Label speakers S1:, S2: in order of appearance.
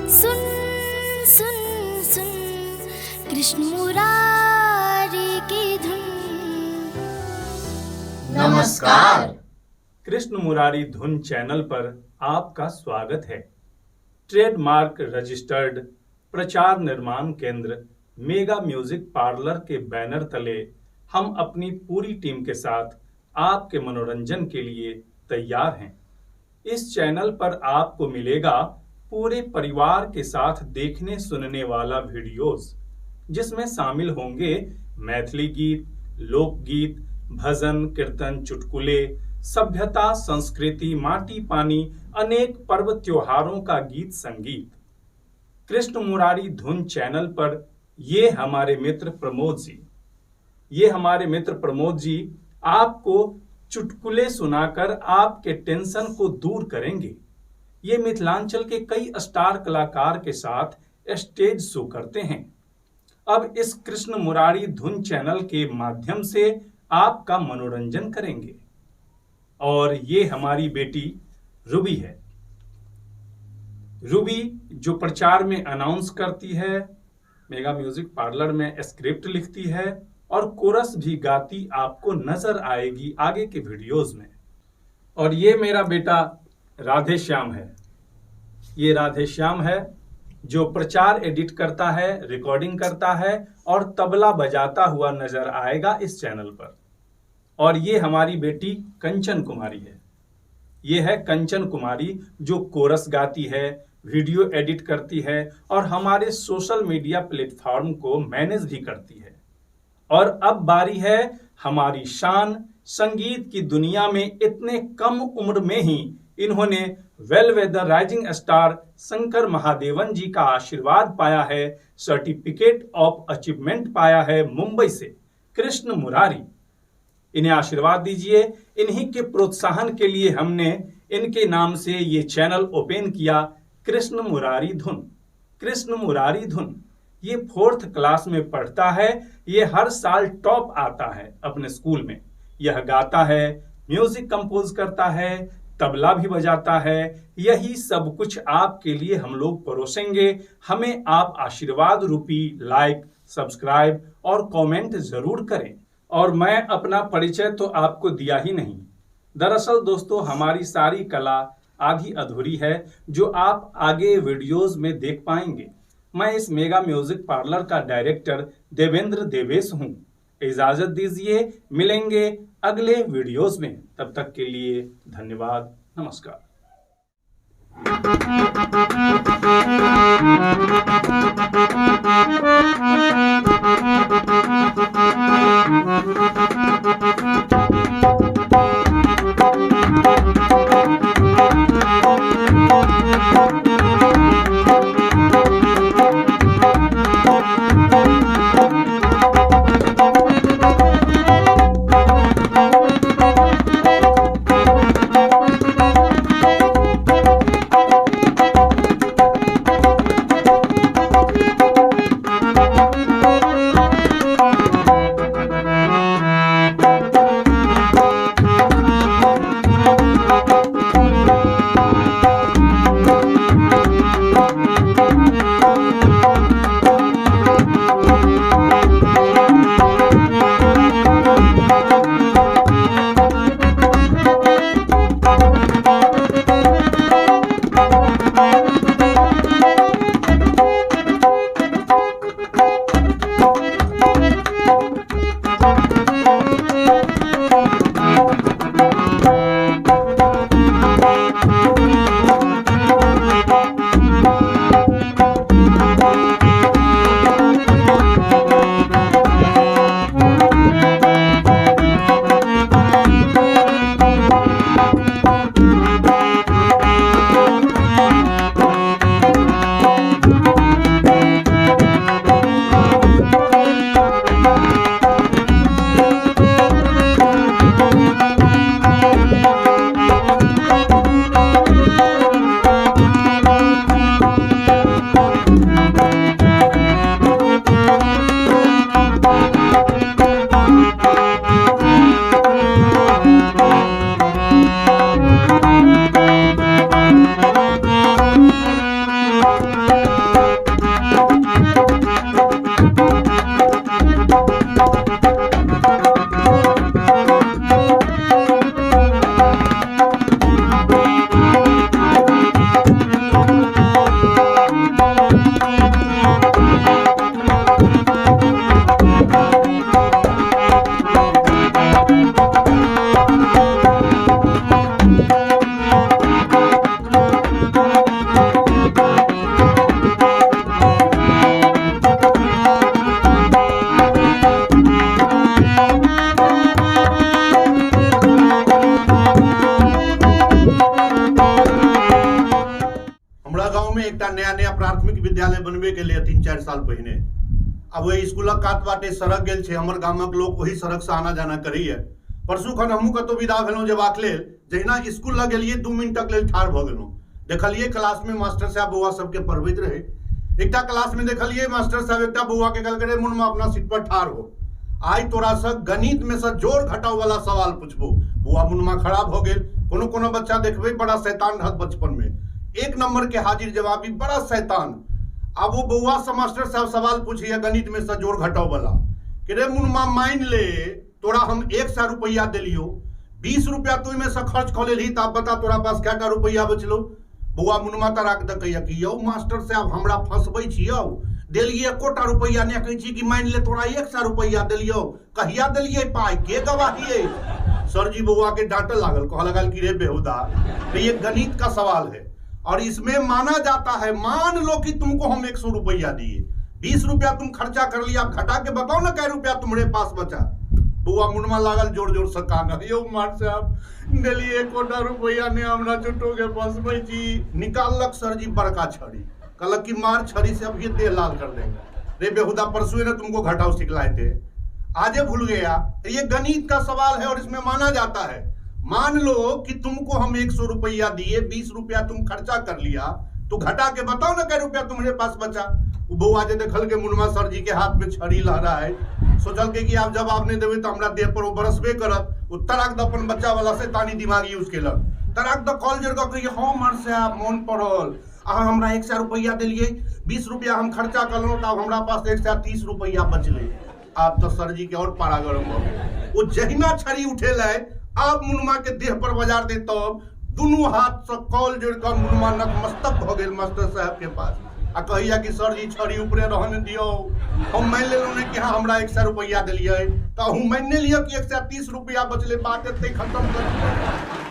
S1: सुन सुन सुन कृष्ण मुरारी की धुन।
S2: नमस्कार।
S3: कृष्ण मुरारी धुन चैनल पर आपका स्वागत है। ट्रेडमार्क रजिस्टर्ड प्रचार निर्माण केंद्र मेगा म्यूजिक पार्लर के बैनर तले हम अपनी पूरी टीम के साथ आपके मनोरंजन के लिए तैयार हैं। इस चैनल पर आपको मिलेगा पूरे परिवार के साथ देखने सुनने वाला वीडियोस, जिसमें शामिल होंगे मैथिली गीत, लोकगीत, भजन, कीर्तन, चुटकुले, सभ्यता, संस्कृति, माटी पानी, अनेक पर्व त्योहारों का गीत संगीत। कृष्ण मुरारी धुन चैनल पर ये हमारे मित्र प्रमोद जी, ये हमारे मित्र प्रमोद जी आपको चुटकुले सुनाकर आपके टेंशन को दूर करेंगे। ये मिथिलांचल के कई स्टार कलाकार के साथ स्टेज शो करते हैं। अब इस कृष्ण मुरारी धुन चैनल के माध्यम से आपका मनोरंजन करेंगे। और ये हमारी बेटी रूबी है। रूबी जो प्रचार में अनाउंस करती है, मेगा म्यूजिक पार्लर में स्क्रिप्ट लिखती है और कोरस भी गाती आपको नजर आएगी आगे के वीडियोस में। और ये मेरा बेटा राधे श्याम है। ये राधे श्याम है जो प्रचार एडिट करता है, रिकॉर्डिंग करता है और तबला बजाता हुआ नजर आएगा इस चैनल पर। और ये हमारी बेटी कंचन कुमारी है। ये है कंचन कुमारी जो कोरस गाती है, वीडियो एडिट करती है और हमारे सोशल मीडिया प्लेटफॉर्म को मैनेज भी करती है। और अब बारी है हमारी शान, संगीत की दुनिया में इतने कम उम्र में ही इन्होंने well weather rising star Shankar Mahadevan ji का आशीर्वाद पाया है, सर्टिफिकेट ऑफ अचीवमेंट पाया है मुंबई से, कृष्ण मुरारी। इन्हें आशीर्वाद दीजिए। इन्हीं के प्रोत्साहन के लिए हमने इनके नाम से ये चैनल ओपन किया, कृष्ण मुरारी धुन। कृष्ण मुरारी धुन ये 4th class में पढ़ता है। ये हर साल टॉप आता है अपने स्कूल में। यह गाता है, म्यूजिक कंपोज करता है, तबला भी बजाता है। यही सब कुछ आपके लिए हम लोग परोसेंगे। हमें आप आशीर्वाद रूपी लाइक, सब्सक्राइब और कमेंट जरूर करें। और मैं अपना परिचय तो आपको दिया ही नहीं। दरअसल दोस्तों, हमारी सारी कला आधी अधूरी है जो आप आगे वीडियोस में देख पाएंगे। मैं इस मेगा म्यूजिक पार्लर का डायरेक्टर देवेंद्र देवेश हूँ। इजाज़त दीजिए, मिलेंगे अगले वीडियोस में। तब तक के लिए धन्यवाद, नमस्कार।
S2: एकटा नया नया प्राथमिक विद्यालय बनबे केलैए 3-4 साल पहिने। आब ओहि स्कूलक कात बाटे सड़क गेल छै, हमर गामक लोक ओहि सड़कसँ आना जाना करैए। परसू खन हमहूँ कतहु विदा भेलहुँ जेबाक लेल, जहिना स्कूल लग गेलियै 2 मिनटक लेल ठाढ़ भऽ गेलहुँ। देखलियै क्लासमे मास्टर साहब बौआ सबके पढ़बैत रहै। एकटा क्लासमे देखलियै मास्टर साहब एकटा बौआके कहलकै, रे मुनमा अपना सीट पर ठाढ़ हो, आइ तोरासँ गणितमे सँ जोड़ घटाव वाला सवाल पूछबो। बौआ मुनमा खड़ा भऽ गेल। कोनो कोनो बच्चा देखबै बड़ा शैतान रहत बचपनमे, 1 नंबर के हाजिर जवाबी, बड़ा शैतान। आब वो बौआ से मास्टर साहब सवाल पूछैया गणित में से जोड़ घटाव वाला कि रे मुनमा मान ले तोरा हम 100 रुपया देलियो, 20 रुपया तू में से खर्च कऽ लेलही, तऽ आब बता तोरा पास कएटा रुपया बचलो। बौआ मुनमा तराक देखैया कि यौ मास्टर साहब हमरा फंसबै छी यौ, देलियै एकोटा रुपया नहि, कहै छी कि मानि ले तोरा 100 रुपया देलियौ, कहिया देलियै पाइ, के गवाही अछि। सर जी बौआ के डांटऽ लागल, कहऽ लागल कि रे बेहुदा, ये गणित का सवाल है और इसमें माना जाता है, मान लो कि तुमको हम 100 रुपया दिए, 20 रुपया तुम खर्चा कर लिया, घटा के बताओ ना कै रुपया तुम्हारे पास बचा। बौआ मुनमा लागल जोर जोर से कानऽ, यौ मास्टर साहब देलियै एकोटा रुपया नहि, हमरा झूठो के फंसबै छी। निकाललक सर जी बड़का छड़ी, कहलक कि मार छड़ी से अब ये देह लाल कर देंगे। रे बेहुदा परसों ने तुमको घटाव सिखलाए थे, आजे भूल गया। ये गणित का सवाल है और इसमें माना जाता है, मान लो कि तुमको हम 100 रुपया दिए, 20 रुपया तुम खर्चा कर लिया, तो घटा के बताओ ना कै रुपया तुम्हारे पास बचा। वो बौआ जे देखल के मुनमा सर जी के हाथ में छड़ी लहरा है, सोचल के कि आप जवाब नहीं देवे तो हमरा देह पर वो बरसबे करत। वो तराक द अपन बच्चा वाला से तानी दिमाग यूज केलक, तराक the call जोड़ कऽ कहिए, हाँ मार साहब मोन पड़ल, अहाँ हमरा 100 रुपया देलियै, 20 रुपया हम खर्चा करलहुँ, तऽ आब हमरा पास 130 रुपया बचलै। आब तऽ सरजी के और पारा गरम भऽ गेल। ओ जहिना छड़ी उठेलै आब मुनमा के देह पर बजार दे, तब दुनू हाथ से कॉल जोड़ कऽ मुनमा नतमस्तक भऽ गेल मास्टर साहब के पास आ कहैया कि सर जी छड़ी ऊपरे रहने दियौ, हम मानि लेलहुँ ने कि अहाँ हमरा 100 रुपया देलियै, तऽ अहूँ मानि नहि लिअ कि 130 रुपया बचलै, बात एतै खत्म कर दियौ।